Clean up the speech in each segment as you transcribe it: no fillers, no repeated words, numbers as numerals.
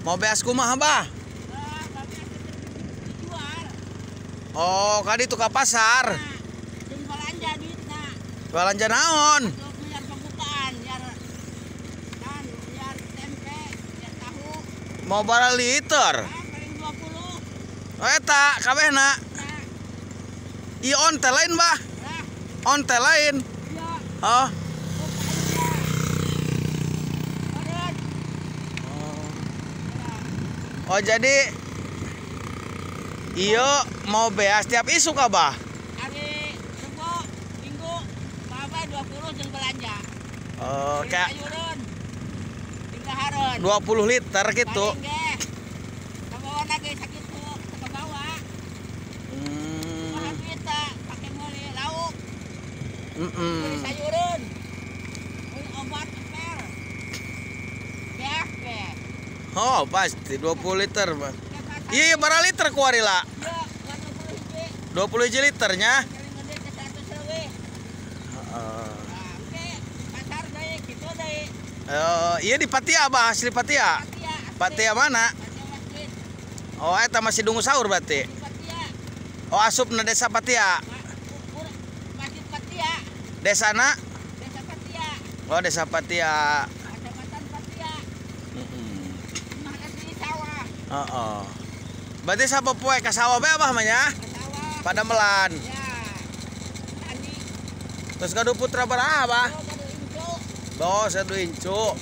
Mau beas kumaha, Bah? Oh, kadi itu ke pasar. Belanja duitna. Belanja naon? Biar pembukaan, biar kan, biar tempe, biar tahu. Mau bara liter? Paling 20. Oh, eta kabehna. Ieu ontel lain, Bah. Ontel lain. Iya. Oh. Oh, jadi iyo mau beas tiap isuk abah? Hari Rebo, Minggu, Abah 20 jeung belanja. Oh, kayak sayuran. Tinggal 20 liter gitu. Paling ge. Kabawa ge sakitu, kabawa. Bahan duit pake meuli lauk. Meuli sayuran. Meuli obat emper. Beas ge. Oh, pasti 20 liter, Bang. Iya, bara liter kuari lah. 20 hiji liternya. Iya di Patia, Bah, asli Patia. Patia mana? Oh, eta masih dungu sahur berarti. Oh, asupna desa Patia. Desana? Desa Patia. Oh, desa Patia. Kecamatan Patia. Oh. Berarti sapa poe ka sawah bae abah mah nya? Padamelan. Ya. Tani. Terus gaduh putra baraha, Abah? Oh, Oh, sadu incu.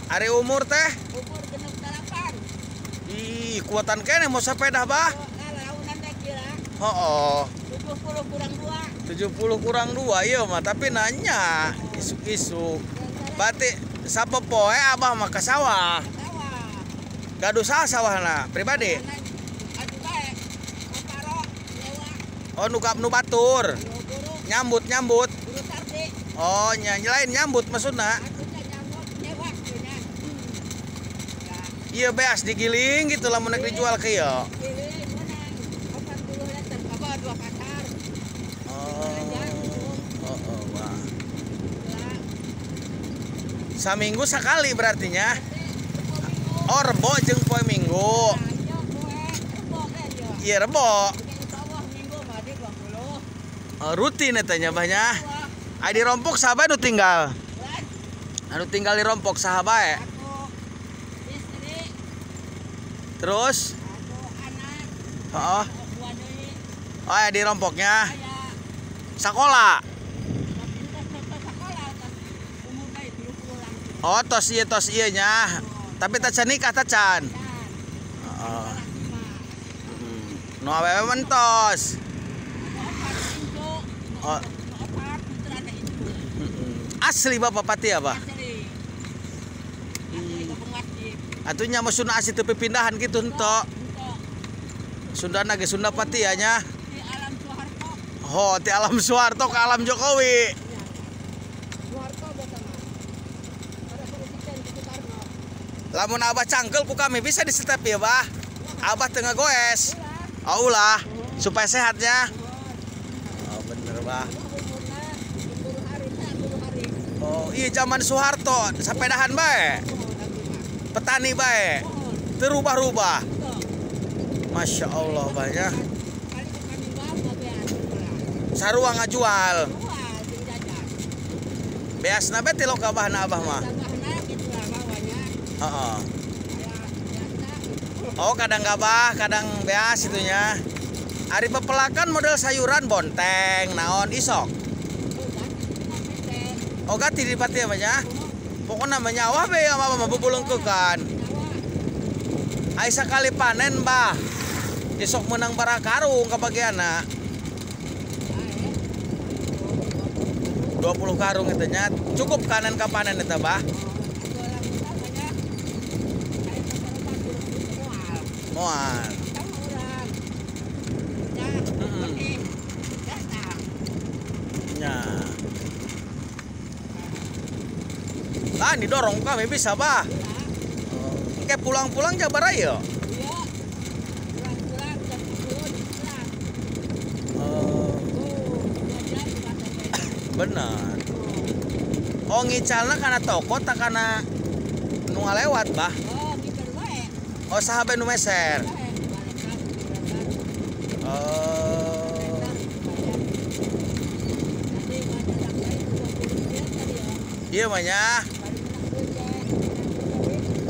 Ari umur teh? Umur 68. Ih, kuatan keneh mau sepeda, Bah? Launan teh kira. Heeh. 70 kurang 2. 70 kurang 2 ieu mah, tapi nanya isuk-isuk. Berarti sapa poe abah mah ka sawah? Gaduh saha sawahna pribadi? Oh, nu batur. Nyambut. Oh, lain nyambut maksudna. Iya beas digiling gitu lamun nek dijual ke ieu. Oh, wah. Saminggu sekali berartinya. Oh, rebo jeung poe Minggu. Iya, rebo. Oh, rutin eta nya Bah nya. Ai di rompok saha bae nu tinggal? Anu tinggal di rompok saha bae? Terus? Heeh. Oh, ya di rompoknya. Sakola. Oh, tos ieu nya. Tapi tacan nikah tacan. Heeh. Nu awewe mentos. Oh. Asli Bapak Patia, Bah? Asli. Atuh nya mah Sunda asli teu pipindahan kitu henteu. Sundana ge Sunda Patia nya. Di alam Soeharto. Oh, ti alam Soeharto ke alam Jokowi. Soeharto mah. Para presiden Soekarno. Lamun abah cangkel ku kami bisa disetep ya, Bah. Abah teu ngagoes. Oh, ulah supaya sehatnya. Oh, bener, Bah. Oh, iya zaman Soeharto sapedahan bae. Petani bae. Terubah-rubah. Masya Allah banyak. Sarua ngajual. Beasna bae tilok abahna abah mah. Heeh. Oh, kadang gabah, kadang beas itunya. Ari pepelakan model sayuran bonteng, naon isok. Oh, gati di Patia banyak. Pokoknya namanya wah be apa mah bubulungkekan. Ai sakali panen, Bah. Isok menang bara karung kabagianna. 20 karung eta nya. Cukup kanan ka panen eta, Bah. Moal. Nya. Lah didorong kami bisa, Bah. Oke, pulang-pulang jabar ayo. Iya. Pulang-pulang jam 10 pulang. Oh. Benar. Oh, ngicalna kana toko tak kana nu ngalewat, Bah. Oh, gitu. Oh, saha bae nu meser? Oh. Iya mah nya.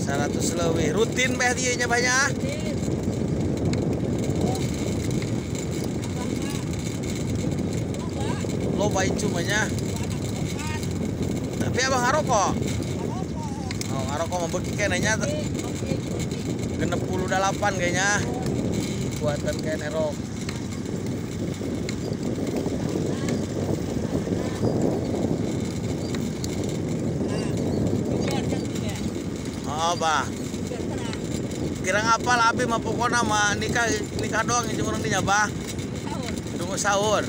100 leuwih. Rutin beh ieu nya banyak. Loba incu mah nya. Tapi abang ngarokok. Oh, ngarokok mah beuki keneh nya. 68 kayaknya. Buatan kene rok. Oh, bah. Kira ngapal abi mah pokona mah nikah nikah doang jeung urang dinya, bah. Tunggu sahur.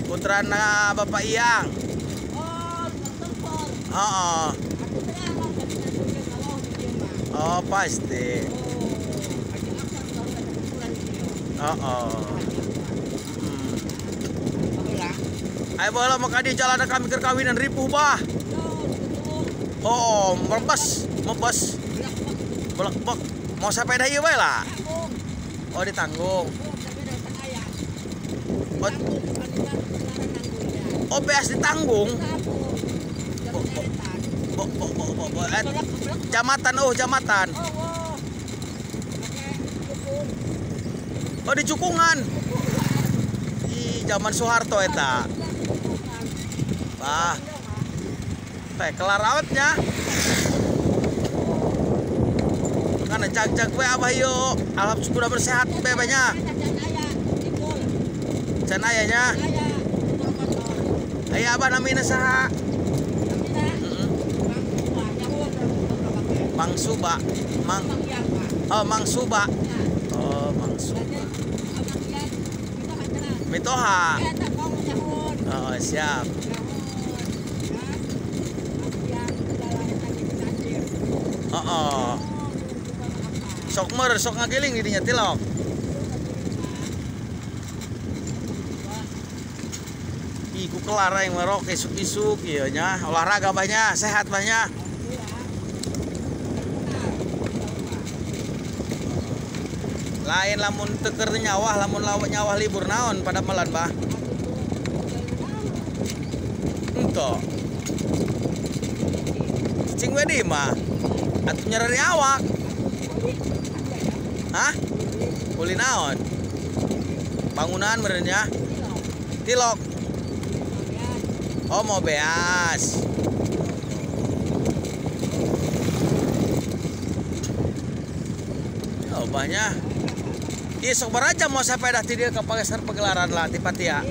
Putrana Bapak Iyang. Oh, oh pasti. Oh, oh. Ayo baheula mah di jalan kami keur kawinan ripuh, bah. Oh, merebas, mebas. Belek-bek. Mau sepeda ieu bae lah. Oh, ditanggung. Oh, oh beas ditanggung. Bo, bo, bo, bo, bo. Jamatan, oh jamatan. Oh, di cukungan. Ih, zaman Soeharto eta. Bah. Teh kelar awetnya. Karena jag-jag we abah yuk. Alhamdulillah bersehat be banyak. Can aya nya. Aya abah namina saha? Mang Suba. Mang. Oh, Mang Suba. Oh, Mang Suba. Mitoha. Oh, siap. Oh, oh. Sok mer, sok ngagiling di dinya tilok. Ih, ku kelar aing merok isuk-isuk ieu nya. Olahraga banyak, sehat banyak. Lain lamun teu keur nyawah, lamun lawa nyawah libur naon pada melan, bah. Ento. Cicing we di mah. Atuh nyereri awak. Hah? Uli naon? Bangunan meureun nya. Tilok. Oh, mau beas. Oh, banyak. Iya, sok baraja mau sepeda ti dieu ka pasar pegelaran lah ti Patia.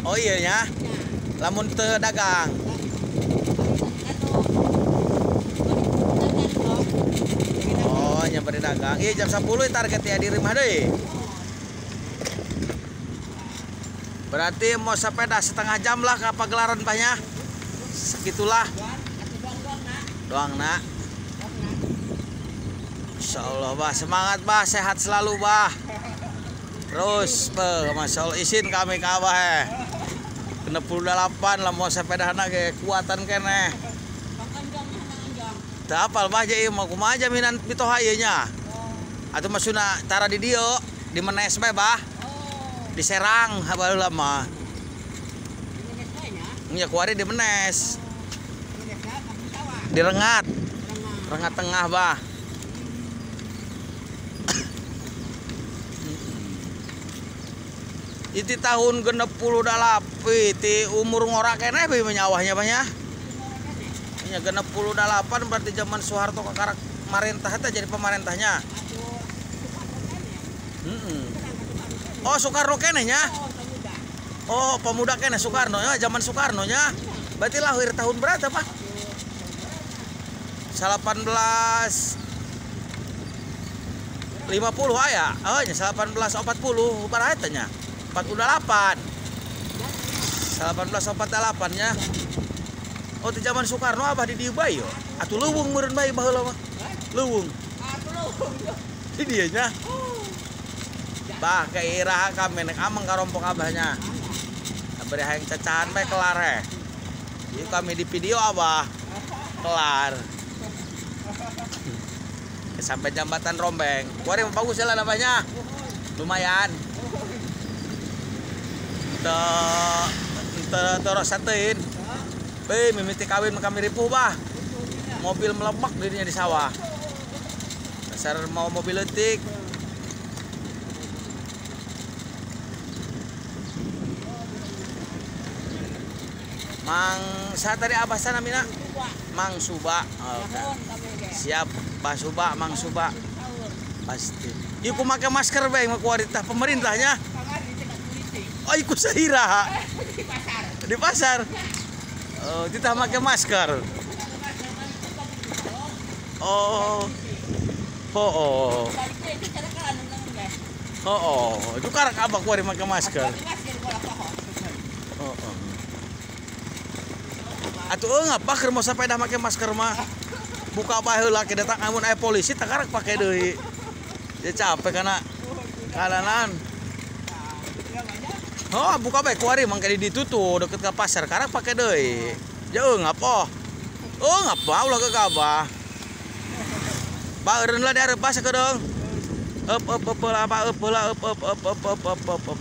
Oh iya nya. Lamun teu dagang. Oh, nyampe dagang. Iya jam 10 target ya di rumah deui. Berarti mau sepeda setengah jam lah ke pagelaran banyak. Segitulah. Doang nak. Masya Allah bah, semangat bah, sehat selalu bah. Terus, bah, Masya Allah, izin kami ke abah eh. 68 lah mau sepeda anak ke kuatan keneh. Teu apal bah jadi mau kumaha jaminan mitoha ieu nya. Atuh maksudna tara di dieu, di Menes bae bah. Di Serang baheula mah. Nya kuari di Menes. Di Rengat. Rengat tengah bah. Itu tahun 68 ti umur ngora keneh bae nyawahnya banyak. Nya 68 berarti zaman Soeharto kakarak marentah eta jadi pemerintahnya. Oh, Soekarno keneh nya. Oh, pemuda keneh Soekarno nya, zaman Soekarno nya. Berarti lahir tahun berapa, Pak? 1850 aya. Oh, nya 1840 baraha eta nya. 48. 1848 nya. Oh, di zaman Soekarno abah di dieu bae yo. Atuh leuweung meureun bae baheula mah. Leuweung. Atuh leuweung. Di dieu nya. Bah, ke iraha kami nek ameng karompok abahnya. Bari hayang cacahan bae kelar heh. Yuk kami di video abah. Kelar. Sampai jambatan Rombeng. Kuari bagus ya lah namanya. Lumayan. Terus satein. Be mimiti kawin kami ripuh bah. Mobil melemak dirinya di sawah. Dasar mau mobil letik. Mang saya tadi apa sana Mina? Mang Suba. Oh, okay. Siap, Pak Suba, Mang Suba. Pasti. Iku make masker bae mah kuaritas pemerintahnya. Oh, iku sahira. Di pasar. Di pasar. Oh, kita make masker. Oh. Oh, oh. Oh, oh. Itu karak abah kuari make masker. Oh, oh. Atuh ngapa keur mau sepeda make masker mah. Buka bae heula ke datang amun aya polisi takarak pake deui. Dia capek kana kalanan. Oh, buka bae kuari mangke di ditu tuh deket ke pasar karak pake deui. Jeuh ngapa? Oh, ngapa ulah ke abah. Baeureun lah di areup sakedeung. Eup eup eup lah, eup lah, eup eup eup eup eup eup.